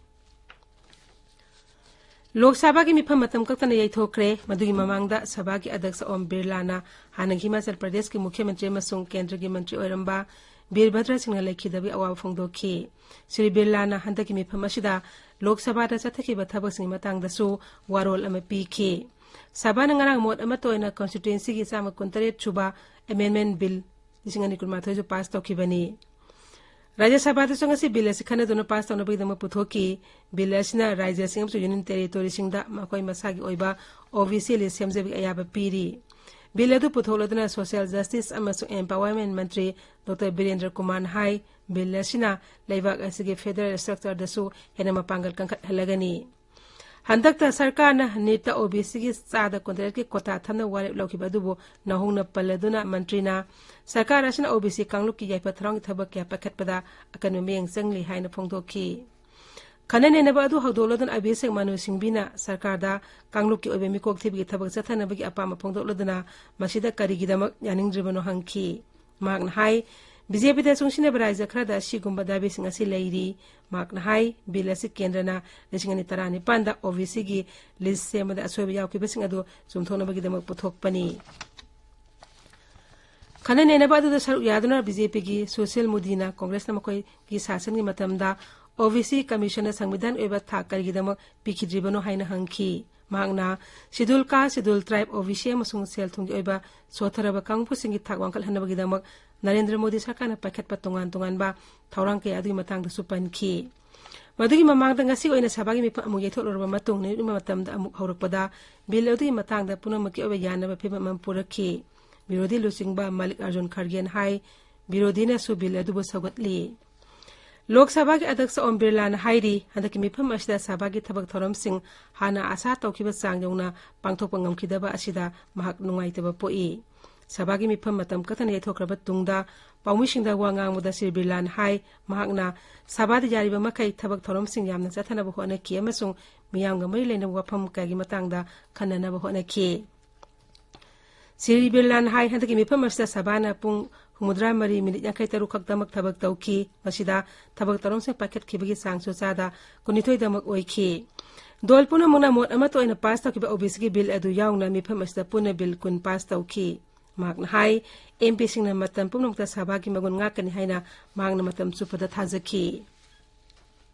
ꯂꯣꯛ ꯁꯚꯥꯒꯤ ꯃꯤꯐꯝ ꯃꯇꯝ ꯀꯛꯇꯅ ꯌꯩꯊꯣꯛꯈ꯭ꯔꯦ꯫ ꯃꯗꯨꯒꯤ ꯃꯃꯥꯡꯗ ꯁꯚꯥꯒꯤ ꯑꯗ꯭ꯌꯛꯁ ꯑꯣꯝ ꯕꯤꯔꯂꯥꯅ ꯍꯥꯟꯅꯒꯤ ꯍꯤꯃꯥꯆꯜ ꯄ꯭ꯔꯗꯦꯁꯀꯤ ꯃꯨꯈ꯭ꯌ ꯃꯟꯇ꯭ꯔꯤ ꯑꯃꯁꯨꯡ ꯀꯦꯟꯗ꯭ꯔꯒꯤ ꯃꯟꯇ꯭ꯔꯤ ꯑꯣꯏꯔꯝꯕ ꯕꯤꯔꯚꯗ꯭ꯔ ꯁꯤꯡꯅ ꯂꯩꯈꯤꯗꯕꯒꯤ ꯑꯋꯥꯕ ꯐꯣꯡꯗꯣꯛꯈꯤ꯫ ꯁ꯭ꯔꯤ ꯕꯤꯔꯂꯥꯅ ꯍꯟꯗꯛꯀꯤ ꯃꯤꯐꯝ ꯑꯁꯤꯗ ꯂꯣꯛ ꯁꯚꯥꯗ ꯆꯠꯊꯈꯤꯕ ꯊꯕꯛꯁꯤꯡꯒꯤ ꯃꯇꯥꯡꯗꯁꯨ ꯋꯥꯔꯣꯜ ꯑꯃ ꯄꯤꯈꯤ꯫ ꯁꯚꯥꯅ ꯉꯔꯥꯡ ꯃꯣꯠ ꯑꯃꯠꯇ ꯑꯣꯏꯅ constituencyꯒꯤ ꯆꯥꯝꯃ ꯀꯨꯟꯇꯔꯦꯠ ꯁꯨꯕ amendment bill ꯂꯤꯁꯤꯡ ꯑꯅꯤ ꯀꯨꯟꯃꯥꯊꯣꯏꯁꯨ pass ꯇꯧꯈꯤꯕꯅꯤ꯫ ꯔꯥꯖ꯭ꯌ ꯁꯚꯥꯗꯁꯨ ꯉꯁꯤ bill ꯑꯁꯤ ꯈꯟꯅꯗꯨꯅ pass ꯇꯧꯅꯕꯒꯤꯗꯃꯛ ꯄꯨꯊꯣꯛꯈꯤ꯫ Bill ꯑꯁꯤꯅ ꯔꯥꯖ꯭ꯌꯁꯤꯡ ꯑꯃꯁꯨꯡ union territoryꯁꯤꯡꯗ ꯃꯈꯣꯏ ꯃꯁꯥꯒꯤ ꯑꯣꯏꯕ OBC list ꯁꯦꯝꯖꯕꯒꯤ ꯑꯌꯥꯕ ꯄꯤꯔꯤ꯫ Bill ꯑꯗꯨ ꯄꯨꯊꯣꯛꯂꯗꯨꯅ social justice ꯑꯃꯁꯨꯡ empowerment ꯃꯟꯇ꯭ꯔꯤ ꯗꯣꯛꯇꯔ ꯕꯤꯔꯦꯟꯗ꯭ꯔ ꯀꯨꯃꯥꯔꯅ ꯍꯥꯏ, bill ꯑꯁꯤꯅ ꯂꯩꯕꯥꯛ ꯑꯁꯤꯒꯤ federal structureꯗꯁꯨ ꯍꯦꯟꯅ ꯃꯄꯥꯡꯒꯜ ꯀꯟꯈꯠꯍꯜꯂꯒꯅꯤ꯫ ꯍꯟꯗꯛꯇ ꯁꯔꯀꯥꯔꯅ NEETꯇ OBCꯒꯤ ꯆꯥꯗ ꯀꯨꯟꯇꯔꯦꯠꯀꯤ quota ꯊꯝꯅꯕ ꯋꯥꯔꯦꯞ ꯂꯧꯈꯤꯕ ꯑꯗꯨꯕꯨ ꯅꯧꯍꯧꯅ ꯄꯜꯂꯗꯨꯅ ꯃꯟꯇ꯭ꯔꯤꯅ ꯁꯔꯀꯥꯔ ꯑꯁꯤꯅ OBC ꯀꯥꯡꯂꯨꯞꯀꯤ ꯌꯥꯏꯐ ꯊꯧꯔꯥꯡꯒꯤ ꯊꯕꯛ ꯀꯌꯥ ꯄꯥꯏꯈꯠꯄꯗ ꯑꯀꯟꯕ ꯃꯤꯠꯌꯦꯡ ꯆꯪꯂꯤ ꯍꯥꯏꯅ ꯐꯣꯡꯗꯣꯛꯈꯤ꯫ ꯈꯟꯅ ꯅꯩꯅꯕ ꯑꯗꯨ ꯍꯧꯗꯣꯛꯂꯗꯨꯅ ꯑꯕꯤꯁꯦꯛ ꯃꯅꯨ ꯁꯤꯡꯕꯤꯅ ꯁꯔꯀꯥꯔꯗ ꯀꯥꯡꯂꯨꯞꯀꯤ ꯑꯣꯏꯕ ꯃꯤꯀꯣꯛ ꯊꯤꯕꯒꯤ ꯊꯕꯛ ꯆꯠꯊꯅꯕꯒꯤ ꯑꯄꯥꯝꯕ ꯐꯣꯡꯗꯣꯛꯂꯗꯨꯅ ꯃꯁꯤꯗ ꯀꯔꯤꯒꯤꯗꯃꯛ ꯌꯥꯅꯤꯡꯗ꯭ꯔꯤꯕꯅꯣ ꯍꯪꯈꯤ꯫ ꯃꯍꯥꯛꯅ ꯍꯥꯏ, BJPꯗ ꯆꯨꯡꯁꯤꯟꯅꯕ ꯔꯥꯖ꯭ꯌ ꯈꯔꯗ ꯑꯁꯤꯒꯨꯝꯕ ꯗꯥꯕꯤꯁꯤꯡ ꯑꯁꯤ ꯂꯩꯔꯤ꯫ ꯃꯍꯥꯛꯅ ꯍꯥꯏ, bill ꯑꯁꯤ ꯀꯦꯟꯗ꯭ꯔꯅ ꯂꯤꯁꯤꯡ ꯑꯅꯤ ꯇꯔꯥꯅꯤꯄꯥꯟꯗ OBCꯒꯤ list ꯁꯦꯝꯕꯗ ꯑꯁꯣꯏꯕ ꯌꯥꯎꯈꯤꯕꯁꯤꯡ ꯑꯗꯨ ꯆꯨꯝꯊꯣꯛꯅꯕꯒꯤꯗꯃꯛ ꯄꯨꯊꯣꯛꯄꯅꯤ꯫ ꯈꯟꯅ ꯅꯩꯅꯕ ꯑꯗꯨꯗ ꯁꯔꯨꯛ ꯌꯥꯗꯨꯅ BJPꯒꯤ ꯁꯨꯁꯤꯜ ꯃꯣꯗꯤꯅ ꯀꯣꯡꯒ꯭ꯔꯦꯁꯅ ꯃꯈꯣꯏꯒꯤ ꯁꯥꯁꯟꯒꯤ ꯃꯇꯝꯗ OBC Commissionꯅ ꯁꯪꯕꯤꯙꯥꯟ ꯑꯣꯏꯕ ꯊꯥꯛ ꯀꯔꯤꯒꯤꯗꯃꯛ ꯄꯤꯈꯤꯗ꯭ꯔꯤꯕꯅꯣ ꯍꯥꯏꯅ ꯍꯪꯈꯤ꯫ ꯃꯍꯥꯛꯅ Scheduled Caste, Scheduled Tribe, OBC ꯑꯃꯁꯨꯡ ꯁꯦꯜ ꯊꯨꯝꯒꯤ ꯑꯣꯏꯕ ꯁꯣꯠꯊꯔꯕ ꯀꯥꯡꯕꯨꯁꯤꯡꯒꯤ ꯊꯥꯛ ꯋꯥꯡꯈꯠꯍꯟꯅꯕꯒꯤꯗꯃꯛ ꯅꯔꯦꯟꯗ꯭ꯔ ꯃꯣꯗꯤ ꯁꯔꯀꯥꯔꯅ ꯄꯥꯏꯈꯠꯄ ꯇꯣꯉꯥꯟ ꯇꯣꯉꯥꯟꯕ ꯊꯧꯔꯥꯡ ꯀꯌꯥ ꯑꯗꯨꯒꯤ ꯃꯇꯥꯡꯗꯁꯨ ꯄꯟꯈꯤ꯫ ꯃꯗꯨꯒꯤ ꯃꯃꯥꯡꯗ ꯉꯁꯤꯒꯤ ꯑꯣꯏꯅ ꯁꯚꯥꯒꯤ ꯃꯤꯐꯝ ꯑꯃꯨꯛ ꯌꯩꯊꯣꯛꯂꯨꯔꯕ ꯃꯇꯨꯡ ꯅꯨꯃꯤꯠ ꯑꯃ ꯃꯇꯝꯗ ꯑꯃꯨꯛ ꯍꯧꯔꯛꯄꯗ bill ꯑꯗꯨꯒꯤ ꯃꯇꯥꯡꯗ ꯄꯨꯝꯅꯃꯛꯀꯤ ꯑꯣꯏꯕ ꯌꯥꯅꯕ ꯐꯤꯕꯝ ꯑꯃ ꯄꯨꯔꯛꯈꯤ꯫ ꯕꯤꯔꯣꯙꯤ ꯂꯨꯆꯤꯡꯕ ꯃꯜꯂꯤꯛ ꯑꯔꯖꯨꯟ ꯈꯔꯒꯦꯅ ꯍꯥꯏ, ꯕꯤꯔꯣꯙꯤꯅꯁꯨ bill ꯑꯗꯨꯕꯨ ꯁꯧꯒꯠꯂꯤ꯫ ꯂꯣꯛ ꯁꯚꯥꯒꯤ ꯑꯗ꯭ꯌꯛꯁ ꯑꯣꯝ ꯕꯤꯔꯂꯥꯅ ꯍꯥꯏꯔꯤ, ꯍꯟꯗꯛꯀꯤ ꯃꯤꯐꯝ ꯑꯁꯤꯗ ꯁꯚꯥꯒꯤ ꯊꯕꯛ ꯊꯧꯔꯝꯁꯤꯡ ꯍꯥꯟꯅ ꯑꯁꯥ ꯇꯧꯈꯤꯕ ꯆꯥꯡ ꯌꯧꯅ ꯄꯥꯡꯊꯣꯛꯄ ꯉꯝꯈꯤꯗꯕ ꯑꯁꯤꯗ ꯃꯍꯥꯛ ꯅꯨꯡꯉꯥꯏꯇꯕ ꯄꯣꯛꯏ꯫ ꯁꯚꯥꯒꯤ ꯃꯤꯐꯝ ꯃꯇꯝ ꯀꯛꯇꯅ ꯌꯩꯊꯣꯛꯈ꯭ꯔꯕ ꯇꯨꯡꯗ ꯄꯥꯎꯃꯤꯁꯤꯡꯗ ꯋꯥ ꯉꯥꯡꯕꯗ ꯁ꯭ꯔꯤ ꯕꯤꯔꯂꯥꯅ ꯍꯥꯏ, ꯃꯍꯥꯛꯅ ꯁꯚꯥꯗ ꯌꯥꯔꯤꯕ ꯃꯈꯩ ꯊꯕꯛ ꯊꯧꯔꯝꯁꯤꯡ ꯌꯥꯝꯅ ꯆꯠꯊꯅꯕ ꯍꯣꯠꯅꯈꯤ ꯑꯃꯁꯨꯡ ꯃꯤꯌꯥꯝꯒ ꯃꯔꯤ ꯂꯩꯅꯕ ꯋꯥꯐꯝ ꯀꯌꯥꯒꯤ ꯃꯇꯥꯡꯗ ꯈꯟꯅꯅꯕ ꯍꯣꯠꯅꯈꯤ꯫ ꯁ꯭ꯔꯤ ꯕꯤꯔꯂꯥꯅ ꯍꯥꯏ, ꯍꯟꯗꯛꯀꯤ ꯃꯤꯐꯝ ꯑꯁꯤꯗ ꯁꯚꯥꯅ ꯄꯨꯡ ꯍꯨꯝꯐꯨꯇꯔꯥ ꯃꯔꯤ ꯃꯤꯅꯤꯠ ꯌꯥꯡꯈꯩ ꯇꯔꯨꯛ ꯈꯛꯇꯃꯛ ꯊꯕꯛ ꯇꯧꯈꯤ꯫ ꯃꯁꯤꯗ ꯊꯕꯛ ꯊꯧꯔꯝꯁꯤꯡ ꯄꯥꯏꯈꯠꯈꯤꯕꯒꯤ ꯆꯥꯡꯁꯨ ꯆꯥꯗ ꯀꯨꯟꯅꯤꯊꯣꯏꯗꯃꯛ ꯑꯣꯏꯈꯤ꯫ ꯗꯣꯜ ꯄꯨꯝꯅꯃꯛꯅ ꯃꯣꯠ ꯑꯃꯠꯇ ꯑꯣꯏꯅ ꯄꯥꯁ ꯇꯧꯈꯤꯕ ꯑꯣ ꯕꯤ ꯁꯤꯒꯤ ꯕꯤꯜ ꯑꯗꯨ ꯌꯥꯎꯅ ꯃꯤꯐꯝ ꯑꯁꯤꯗ ꯄꯨꯟꯅ ꯕꯤꯜ ꯀꯨꯟ ꯄꯥꯁ ꯇꯧꯈꯤ꯫ ꯃꯍꯥꯛꯅ ꯍꯥꯏ, ꯑꯦꯝ ꯄꯤꯁꯤꯡꯅ ꯃꯇꯝ ꯄꯨꯝꯅꯃꯛꯇ ꯁꯚꯥꯒꯤ ꯃꯒꯨꯟ ꯉꯥꯛꯀꯅꯤ ꯍꯥꯏꯅ ꯃꯍꯥꯛꯅ ꯃꯇꯝ ꯆꯨꯞꯄꯗ ꯊꯥꯖꯈꯤ꯫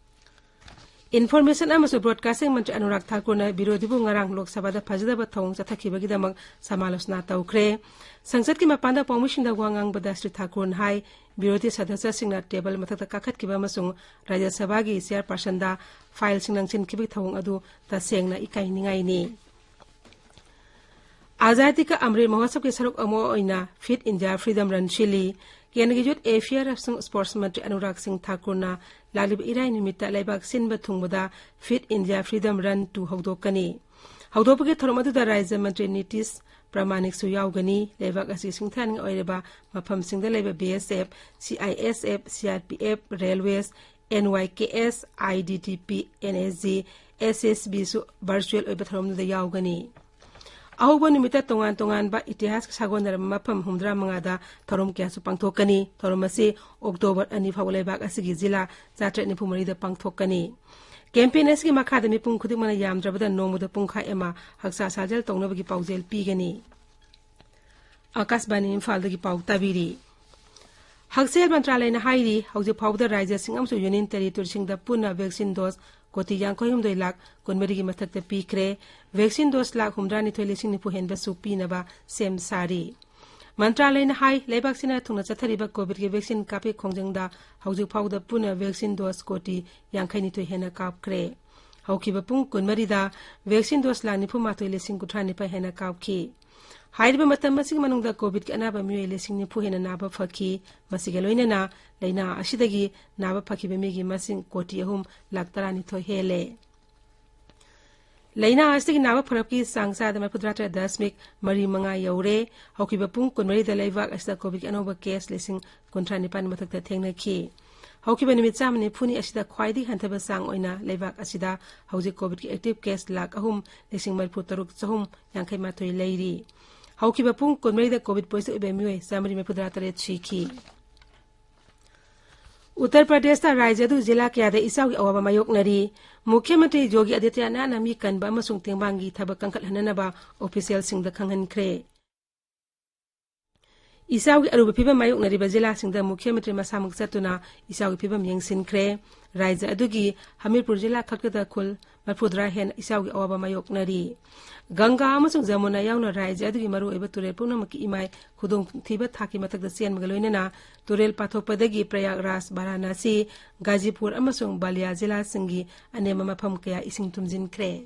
ꯏꯟꯐꯣꯔꯃꯦꯁꯟ ꯑꯃꯁꯨꯡ ꯕ꯭ꯔꯣꯗꯀꯥꯁꯇꯤꯡ ꯃꯟꯇ꯭ꯔꯤ ꯑꯅꯨꯔꯥꯒ ꯊꯥꯀꯨꯔꯅ ꯕꯤꯔꯣꯙꯤꯕꯨ ꯉꯔꯥꯡ ꯂꯣꯛ ꯁꯚꯥꯗ ꯐꯖꯗꯕ ꯊꯧꯑꯣꯡ ꯆꯠꯊꯈꯤꯕꯒꯤꯗꯃꯛ ꯁꯃꯥꯂꯣꯆꯅꯥ ꯇꯧꯈ꯭ꯔꯦ꯫ ꯁꯪꯁꯠꯀꯤ ꯃꯄꯥꯟꯗ ꯄꯥꯎꯃꯤꯁꯤꯡꯗ ꯋꯥ ꯉꯥꯡꯕꯗ ꯁ꯭ꯔꯤ ꯊꯥꯀꯨꯔꯅ ꯍꯥꯏ, ꯕꯤꯔꯣꯙꯤ ꯁꯗꯁ꯭ꯌꯁꯤꯡꯅ ꯇꯦꯕꯜ ꯃꯊꯛꯇ ꯀꯥꯈꯠꯈꯤꯕ ꯑꯃꯁꯨꯡ ꯔꯥꯖ꯭ꯌ ꯁꯚꯥꯒꯤ ꯆꯤꯌꯔꯄꯥꯔꯁꯟꯗ ꯐꯥꯏꯜꯁꯤꯡ ꯂꯪꯁꯤꯟꯈꯤꯕꯒꯤ ꯊꯧꯑꯣꯡ ꯑꯗꯨ ꯇꯁꯦꯡꯅ ꯏꯀꯥꯏꯅꯤꯡꯉꯥꯏꯅꯤ꯫ ꯑꯖꯥꯗꯤ ꯀꯥ ꯑꯃ꯭ꯔꯤꯠ ꯃꯍꯣꯠꯁꯕꯀꯤ ꯁꯔꯨꯛ ꯑꯃ ꯑꯣꯏꯅ ꯐꯤꯠ ꯏꯟꯗꯤꯌꯥ ꯐ꯭ꯔꯤꯗꯝ ꯔꯟ ꯁꯤꯜꯂꯤ꯫ ꯀꯦꯟꯗ꯭ꯔꯒꯤ ꯌꯨꯠ ꯑꯦꯐꯤꯌꯔ ꯑꯃꯁꯨꯡ ꯁ꯭ꯄꯣꯔꯠꯁ ꯃꯟꯇ꯭ꯔꯤ ꯑꯅꯨꯔꯥꯒ ꯁꯤꯡ ꯊꯥꯀꯨꯔꯅ ꯂꯥꯛꯂꯤꯕ ꯏꯔꯥꯏ ꯅꯨꯃꯤꯠꯇ ꯂꯩꯕꯥꯛ ꯁꯤꯟꯕ ꯊꯨꯡꯕꯗ fit India freedom run two ꯍꯧꯗꯣꯛꯀꯅꯤ꯫ ꯍꯧꯗꯣꯛꯄꯒꯤ ꯊꯧꯔꯝ ꯑꯗꯨꯗ ꯔꯥꯖ꯭ꯌ ꯃꯟꯇ꯭ꯔꯤ ꯅꯤꯇꯤꯁ ꯄ꯭ꯔꯃꯥꯅꯤꯛꯁꯨ ꯌꯥꯎꯒꯅꯤ꯫ ꯂꯩꯕꯥꯛ ꯑꯁꯤꯒꯤ ꯁꯤꯡꯊꯥꯅꯤꯡꯉꯥꯏ ꯑꯣꯏꯔꯕ ꯃꯐꯝꯁꯤꯡꯗ ꯂꯩꯕ B S F, C I S F, C R P F, railways, N Y K S, I D D P, N S G, S S ꯕꯤꯁꯨ ꯚꯔꯆꯨꯋꯦꯜ ꯑꯣꯏꯕ ꯊꯧꯔꯝꯗꯨꯗ ꯌꯥꯎꯒꯅꯤ꯫ ꯑꯍꯧꯕ ꯅꯨꯃꯤꯠꯇ ꯇꯣꯉꯥꯟ ꯇꯣꯉꯥꯟꯕ ꯏꯇꯤꯍꯥꯁꯀ ꯁꯥꯒꯣꯟꯅꯔꯕ ꯃꯐꯝ ꯍꯨꯝꯐꯨꯇꯔꯥ ꯃꯉꯥꯗ ꯊꯧꯔꯝ ꯀꯌꯥꯁꯨ ꯄꯥꯡꯊꯣꯛꯀꯅꯤ꯫ ꯊꯧꯔꯝ ꯑꯁꯤ ꯑꯣꯛꯇꯣꯕꯔ ꯑꯅꯤ ꯐꯥꯎꯕ ꯂꯩꯕꯥꯛ ꯑꯁꯤꯒꯤ ꯖꯤꯂꯥ ꯆꯥꯇ꯭ꯔꯦꯠ ꯅꯤꯐꯨ ꯃꯔꯤꯗ ꯄꯥꯡꯊꯣꯛꯀꯅꯤ꯫ ꯀꯦꯝꯄꯦꯟ ꯑꯁꯤꯒꯤ ꯃꯈꯥꯗ ꯃꯤꯄꯨꯝ ꯈꯨꯗꯤꯡꯃꯛꯅ ꯌꯥꯝꯗ꯭ꯔꯕꯗ ꯅꯣꯡꯃꯗ ꯄꯨꯡꯈꯥꯏ ꯑꯃ ꯍꯛꯆꯥ ꯁꯥꯖꯦꯜ ꯇꯧꯅꯕꯒꯤ ꯄꯥꯎꯖꯦꯜ ꯄꯤꯒꯅꯤ꯫ ꯑꯥꯀꯥꯁꯕꯥꯅꯤ ꯏꯝꯐꯥꯜꯗꯒꯤ ꯄꯥꯎ ꯇꯥꯕꯤꯔꯤ꯫ ꯍꯛꯁꯦꯜ ꯃꯟꯇ꯭ꯔꯥꯂꯌꯅ ꯍꯥꯏꯔꯤ, ꯍꯧꯖꯤꯛ ꯐꯥꯎꯕꯗ ꯔꯥꯖ꯭ꯌꯁꯤꯡ ꯑꯃꯁꯨꯡ ꯌꯨꯅꯤꯌꯟ ꯇꯦꯔꯤꯇꯣꯔꯤꯁꯤꯡꯗ ꯄꯨꯟꯅ ꯚꯦꯛꯁꯤꯟ ꯗꯣꯁ ꯀꯣꯇꯤ ꯌꯥꯡꯈꯩ ꯍꯨꯝꯗꯣꯏ ꯂꯥꯈ ꯀꯨꯟꯃꯔꯤꯒꯤ ꯃꯊꯛꯇ ꯄꯤꯈ꯭ꯔꯦ꯫ ꯚꯦꯛꯁꯤꯟ ꯗꯣꯁ ꯂꯥꯈ ꯍꯨꯝꯗ꯭ꯔꯥ ꯅꯤꯊꯣꯏ ꯂꯤꯁꯤꯡ ꯅꯤꯐꯨ ꯍꯦꯟꯕꯁꯨ ꯄꯤꯅꯕ ꯁꯦꯝ ꯁꯥꯔꯤ꯫ ꯃꯟꯇ꯭ꯔꯥꯂꯌꯅ ꯍꯥꯏ, ꯂꯩꯕꯥꯛꯁꯤꯅ ꯊꯨꯡꯅ ꯆꯠꯊꯔꯤꯕ ꯀꯣꯚꯤꯗꯀꯤ ꯚꯦꯛꯁꯤꯟ ꯀꯥꯞꯄꯤ ꯈꯣꯡꯖꯪꯗ ꯍꯧꯖꯤꯛ ꯐꯥꯎꯗ ꯄꯨꯟꯅ ꯚꯦꯛꯁꯤꯟ ꯗꯣꯁ ꯀꯣꯇꯤ ꯌꯥꯡꯈꯩ ꯅꯤꯊꯣꯏ ꯍꯦꯟꯅ ꯀꯥꯞꯈ꯭ꯔꯦ꯫ ꯍꯧꯈꯤꯕ ꯄꯨꯡ ꯀꯨꯟꯃꯔꯤꯗ ꯚꯦꯛꯁꯤꯟ ꯗꯣꯁ ꯂꯥꯈ ꯅꯤꯐꯨ ꯃꯥꯊꯣꯏ ꯂꯤꯁꯤꯡ ꯀꯨꯟꯊ꯭ꯔꯥ ꯅꯤꯄꯥꯜ ꯍꯦꯟꯅ ꯀꯥꯞꯈꯤ꯫ ꯍꯥꯏꯔꯤꯕ ꯃꯇꯝ ꯑꯁꯤꯒꯤ ꯃꯅꯨꯡꯗ ꯀꯣꯚꯤꯗꯀꯤ ꯑꯅꯥꯕ ꯃꯤꯑꯣꯏ ꯂꯤꯁꯤꯡ ꯅꯤꯐꯨ ꯍꯦꯟꯅ ꯅꯥꯕ ꯐꯈꯤ꯫ ꯃꯁꯤꯒ ꯂꯣꯏꯅꯅ ꯂꯥꯏꯅꯥ ꯑꯁꯤꯗꯒꯤ ꯅꯥꯕ ꯐꯈꯤꯕ ꯃꯤꯒꯤ ꯃꯁꯤꯡ ꯀꯣꯇꯤ ꯑꯍꯨꯝ ꯂꯥꯈ ꯇꯔꯥꯅꯤꯊꯣꯏ ꯍꯦꯜꯂꯦ꯫ ꯂꯥꯏꯅꯥ ꯑꯁꯤꯗꯒꯤ ꯅꯥꯕ ꯐꯔꯛꯀꯤ ꯆꯥꯡ ꯆꯥꯗ ꯃꯔꯤꯐꯨꯇꯔꯥ ꯇꯔꯦꯠ ꯗꯁꯃꯤꯛ ꯃꯔꯤ ꯃꯉꯥ ꯌꯧꯔꯦ꯫ ꯍꯧꯈꯤꯕ ꯄꯨꯡ ꯀꯨꯟꯃꯔꯤꯗ ꯂꯩꯕꯥꯛ ꯑꯁꯤꯗ ꯀꯣꯚꯤꯗꯀꯤ ꯑꯅꯧꯕ ꯀꯦꯁ ꯂꯤꯁꯤꯡ ꯀꯨꯟꯊ꯭ꯔꯥ ꯅꯤꯄꯥꯟ ꯃꯊꯛꯇ ꯊꯦꯡꯅꯈꯤ꯫ ꯍꯧꯈꯤꯕ ꯅꯨꯃꯤꯠ ꯆꯥꯝꯃ ꯅꯤꯐꯨꯅꯤ ꯑꯁꯤꯗ ꯈ꯭ꯋꯥꯏꯗꯒꯤ ꯍꯟꯊꯕ ꯆꯥꯡ ꯑꯣꯏꯅ ꯂꯩꯕꯥꯛ ꯑꯁꯤꯗ ꯍꯧꯖꯤꯛ ꯀꯣꯚꯤꯗꯀꯤ ꯑꯦꯛꯇꯤꯚ ꯀꯦꯁ ꯂꯥꯈ ꯑꯍꯨꯝ ꯂꯤꯁꯤꯡ ꯃꯔꯤꯐꯨ ꯇꯔꯨꯛ ꯆꯍꯨꯝ ꯌꯥꯡꯈꯩ ꯃꯥꯊꯣꯏ ꯂꯩꯔꯤ꯫ ꯍꯧꯈꯤꯕ ꯄꯨꯡ ꯀꯨꯟꯃꯔꯤꯗ ꯀꯣꯚꯤꯗ ꯄꯣꯖꯤꯇꯤꯚ ꯑꯣꯏꯕ ꯃꯤꯑꯣꯏ ꯆꯥꯃꯔꯤ ꯃꯔꯤꯐꯨꯇꯔꯥ ꯇꯔꯦꯠ ꯁꯤꯈꯤ꯫ ꯎꯠꯇꯔ ꯄ꯭ꯔꯗꯦꯁꯇ ꯔꯥꯖ꯭ꯌ ꯑꯗꯨ ꯖꯤꯂꯥ ꯀꯌꯥꯗ ꯏꯆꯥꯎꯒꯤ ꯑꯋꯥꯕ ꯃꯥꯌꯣꯛꯅꯔꯤ꯫ ꯃꯨꯈ꯭ꯌ ꯃꯟꯇ꯭ꯔꯤ ꯌꯣꯒꯤ ꯑꯥꯗꯤꯇ꯭ꯌꯅꯥꯊꯅ ꯃꯤ ꯀꯟꯕ ꯑꯃꯁꯨꯡ ꯇꯦꯡꯕꯥꯡꯒꯤ ꯊꯕꯛ ꯀꯟꯈꯠꯍꯟꯅꯅꯕ ꯑꯣꯐꯤꯁꯤꯌꯦꯜꯁꯤꯡꯗ ꯈꯪꯍꯟꯈ꯭ꯔꯦ꯫ ꯏꯆꯥꯎꯒꯤ ꯑꯔꯨꯕ ꯐꯤꯕꯝ ꯃꯥꯌꯣꯛꯅꯔꯤꯕ ꯖꯤꯂꯥꯁꯤꯡꯗ ꯃꯨꯈ꯭ꯌ ꯃꯟꯇ꯭ꯔꯤ ꯃꯁꯥꯃꯛ ꯆꯠꯇꯨꯅ ꯏꯆꯥꯎꯒꯤ ꯐꯤꯕꯝ ꯌꯦꯡꯁꯤꯟꯈ꯭ꯔꯦ꯫ ꯔꯥꯖ꯭ꯌ ꯑꯗꯨꯒꯤ ꯍꯃꯤꯔꯄꯨꯔ ꯖꯤꯂꯥ ꯈꯛꯇꯗ ꯈꯨꯜ ꯃꯔꯤꯐꯨꯇꯔꯥ ꯍꯦꯟꯅ ꯏꯆꯥꯎꯒꯤ ꯑꯋꯥꯕ ꯃꯥꯌꯣꯛꯅꯔꯤ꯫ ꯒꯪꯒꯥ ꯑꯃꯁꯨꯡ ꯖꯃꯨꯅꯥ ꯌꯥꯎꯅ ꯔꯥꯖ꯭ꯌ ꯑꯗꯨꯒꯤ ꯃꯔꯨꯑꯣꯏꯕ ꯇꯨꯔꯦꯜ ꯄꯨꯝꯅꯃꯛꯀꯤ ꯏꯃꯥꯏ ꯈꯨꯗꯣꯡꯊꯤꯕ ꯊꯥꯛꯀꯤ ꯃꯊꯛꯇ ꯆꯦꯟꯕꯒ ꯂꯣꯏꯅꯅ ꯇꯨꯔꯦꯜ ꯄꯥꯊꯣꯛꯄꯗꯒꯤ ꯄ꯭ꯔꯌꯥꯒꯔꯥꯖ, ꯚꯥꯔꯥꯅꯥꯁꯤ, ꯒꯥꯖꯤꯄꯨꯔ ꯑꯃꯁꯨꯡ ꯕꯥꯂꯤꯌꯥ ꯖꯤꯂꯥꯁꯤꯡꯒꯤ ꯑꯅꯦꯝꯕ ꯃꯐꯝ ꯀꯌꯥ ꯏꯁꯤꯡ ꯊꯨꯝꯖꯤꯟꯈ꯭ꯔꯦ꯫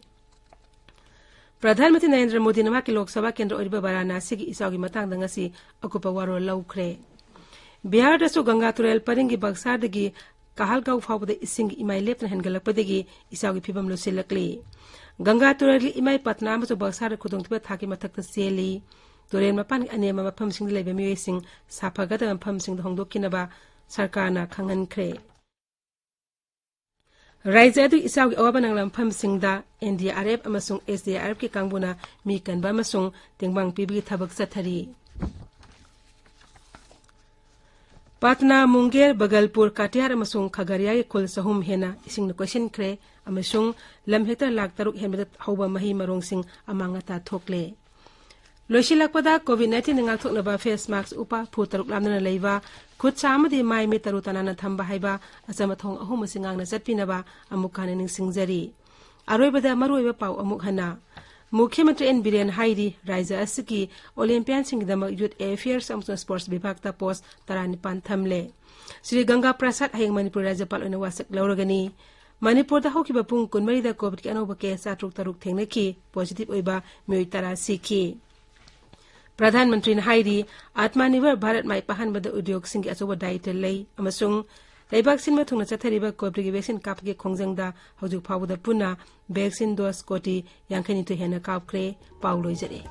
ꯄ꯭ꯔꯙꯥꯟ ꯃꯟꯇ꯭ꯔꯤ ꯅꯔꯦꯟꯗ꯭ꯔ ꯃꯣꯗꯤꯅ ꯃꯍꯥꯛꯀꯤ ꯂꯣꯛ ꯁꯚꯥ ꯀꯦꯟꯗ꯭ꯔ ꯑꯣꯏꯔꯤꯕ ꯚꯥꯔꯥꯅꯥꯁꯤꯒꯤ ꯏꯆꯥꯎꯒꯤ ꯃꯇꯥꯡꯗ ꯉꯁꯤ ꯑꯀꯨꯞꯄ ꯋꯥꯔꯣꯜ ꯂꯧꯈ꯭ꯔꯦ꯫ ꯕꯤꯍꯥꯔꯗꯁꯨ ꯒꯪꯒꯥ ꯇꯨꯔꯦꯜ ꯄꯔꯤꯡꯒꯤ ꯕꯛꯁꯥꯔꯗꯒꯤ ꯀꯍꯥꯜꯒꯥꯎ ꯐꯥꯎꯕꯗ ꯏꯁꯤꯡꯒꯤ ꯏꯃꯥꯏ ꯂꯦꯞꯇꯅ ꯍꯦꯟꯒꯠꯂꯛꯄꯗꯒꯤ ꯏꯆꯥꯎꯒꯤ ꯐꯤꯕꯝ ꯂꯨꯁꯤꯜꯂꯛꯂꯤ꯫ ꯒꯪꯒꯥ ꯇꯨꯔꯦꯜꯒꯤ ꯏꯃꯥꯏ ꯄꯠꯅꯥ ꯑꯃꯁꯨꯡ ꯕꯛꯁꯥꯔꯗ ꯈꯨꯗꯣꯡꯊꯤꯕ ꯊꯥꯛꯀꯤ ꯃꯊꯛꯇ ꯆꯦꯜꯂꯤ꯫ ꯇꯨꯔꯦꯜ ꯃꯄꯥꯟꯒꯤ ꯑꯅꯦꯝꯕ ꯃꯐꯝꯁꯤꯡꯗ ꯂꯩꯕ ꯃꯤꯑꯣꯏꯁꯤꯡ ꯁꯥꯐꯒꯗꯕ ꯃꯐꯝꯁꯤꯡꯗ ꯍꯣꯡꯗꯣꯛꯈꯤꯅꯕ ꯁꯔꯀꯥꯔꯅ ꯈꯪꯍꯟꯈ꯭ꯔꯦ꯫ ꯔꯥꯖ꯭ꯌ ꯑꯗꯨꯒꯤ ꯏꯆꯥꯎꯒꯤ ꯑꯋꯥꯕ ꯅꯪꯂꯕ ꯃꯐꯝꯁꯤꯡꯗ ꯑꯦꯟ ꯗꯤ ꯑꯥꯔ ꯑꯦꯐ ꯑꯃꯁꯨꯡ ꯑꯦꯁ ꯗꯤ ꯑꯥꯔ ꯑꯦꯐꯀꯤ ꯀꯥꯡꯕꯨꯅ ꯃꯤ ꯀꯟꯕ ꯑꯃꯁꯨꯡ ꯇꯦꯡꯕꯥꯡ ꯄꯤꯕꯒꯤ ꯊꯕꯛ ꯆꯠꯊꯔꯤ꯫ ꯄꯥꯠꯅꯥ, ꯃꯨꯡꯒꯦꯔ, ꯕꯒꯜꯄꯨꯔ, ꯀꯥꯇꯤꯍꯥꯔ ꯑꯃꯁꯨꯡ ꯈꯒꯔꯤꯌꯥꯒꯤ ꯈꯨꯜ ꯆꯍꯨꯝ ꯍꯦꯟꯅ ꯏꯁꯤꯡꯅ ꯀꯣꯏꯁꯤꯟꯈ꯭ꯔꯦ ꯑꯃꯁꯨꯡ ꯂꯝ ꯍꯦꯛꯇꯔ ꯂꯥꯈ ꯇꯔꯨꯛ ꯍꯦꯟꯕꯗ ꯍꯧꯕ ꯃꯍꯩ ꯃꯔꯣꯡꯁꯤꯡ ꯑꯃꯥꯡ ꯑꯇꯥ ꯊꯣꯛꯂꯦ꯫ ꯂꯣꯏꯁꯤꯜꯂꯛꯄꯗ, ꯀꯣꯚꯤꯗ ꯅꯥꯏꯟꯇꯤꯟ ꯉꯥꯛꯊꯣꯛꯅꯕ ꯐꯦꯁ ꯃꯥꯛꯁ ꯎꯞꯄ, ꯐꯨꯠ ꯇꯔꯨꯛ ꯂꯥꯞꯅꯅ ꯂꯩꯕ, ꯈꯨꯠ ꯁꯥ ꯑꯃꯗꯤ ꯃꯥꯏ ꯃꯤꯠ ꯇꯔꯨ ꯇꯅꯥꯟꯅ ꯊꯝꯕ ꯍꯥꯏꯕ ꯑꯆꯝꯕ ꯊꯧꯑꯣꯡ ꯑꯍꯨꯝ ꯑꯁꯤ ꯉꯥꯛꯅ ꯆꯠꯄꯤꯅꯕ ꯑꯃꯨꯛ ꯍꯟꯅ ꯅꯤꯡꯁꯤꯡꯖꯔꯤ꯫ ꯑꯔꯣꯏꯕꯗ ꯃꯔꯨꯑꯣꯏꯕ ꯄꯥꯎ ꯑꯃꯨꯛ ꯍꯟꯅ꯫ ꯃꯨꯈ꯭ꯌ ꯃꯟꯇ꯭ꯔꯤ ꯑꯦꯟ ꯕꯤꯔꯦꯟ ꯍꯥꯏꯔꯤ, ꯔꯥꯖ꯭ꯌ ꯑꯁꯤꯒꯤ ꯑꯣꯂꯦꯝꯄꯤꯌꯥꯟꯁꯤꯡꯒꯤꯗꯃꯛ ꯌꯨꯊ ꯑꯦꯐꯤꯌꯔꯁ ꯑꯃꯁꯨꯡ ꯁ꯭ꯄꯣꯔꯠꯁ ꯕꯤꯚꯥꯒꯇ ꯄꯣꯁ ꯇꯔꯥꯅꯤꯄꯥꯟ ꯊꯝꯂꯦ꯫ ꯁ꯭ꯔꯤ ꯒꯪꯒꯥ ꯄ꯭ꯔꯁꯥꯗ ꯍꯌꯦꯡ ꯃꯅꯤꯄꯨꯔ ꯔꯥꯖ꯭ꯌꯄꯥꯜ ꯑꯣꯏꯅ ꯋꯥꯁꯛ ꯂꯧꯔꯒꯅꯤ꯫ ꯃꯅꯤꯄꯨꯔꯗ ꯍꯧꯈꯤꯕ ꯄꯨꯡ ꯀꯨꯟꯃꯔꯤꯗ ꯀꯣꯚꯤꯗꯀꯤ ꯑꯅꯧꯕ ꯀꯦꯁ ꯆꯥꯇ꯭ꯔꯨꯛ ꯇꯔꯨꯛ ꯊꯦꯡꯅꯈꯤ, ꯄꯣꯖꯤꯇꯤꯚ ꯑꯣꯏꯕ ꯃꯤꯑꯣꯏ ꯇꯔꯥ ꯁꯤꯈꯤ꯫ ꯄ꯭ꯔꯙꯥꯟ ꯃꯟꯇ꯭ꯔꯤꯅ ꯍꯥꯏꯔꯤ, ꯑꯥꯠꯃꯅꯤꯔꯚꯔ ꯚꯥꯔꯠ ꯃꯥꯏ ꯄꯥꯛꯍꯟꯕꯗ ꯎꯗ꯭ꯌꯣꯒꯁꯤꯡꯒꯤ ꯑꯆꯧꯕ ꯗꯥꯌꯤꯠꯇ ꯂꯩ ꯑꯃꯁꯨꯡ ꯂꯩꯕꯥꯛ ꯁꯤꯟꯕ ꯊꯨꯡꯅ ꯆꯠꯊꯔꯤꯕ ꯀꯣꯚꯤꯗꯀꯤ ꯚꯦꯛꯁꯤꯟ ꯀꯥꯞꯄꯒꯤ ꯈꯣꯡꯖꯪꯗ ꯍꯧꯖꯤꯛ ꯐꯥꯎꯕꯗ ꯄꯨꯟꯅ ꯚꯦꯛꯁꯤꯟ ꯗꯣꯁ ꯀꯣꯇꯤ ꯌꯥꯡꯈꯩꯅꯤꯊꯣꯏ ꯍꯦꯟꯅ ꯀꯥꯞꯈ꯭ꯔꯦ꯫ ꯄꯥꯎ ꯂꯣꯏꯖꯔꯦ꯫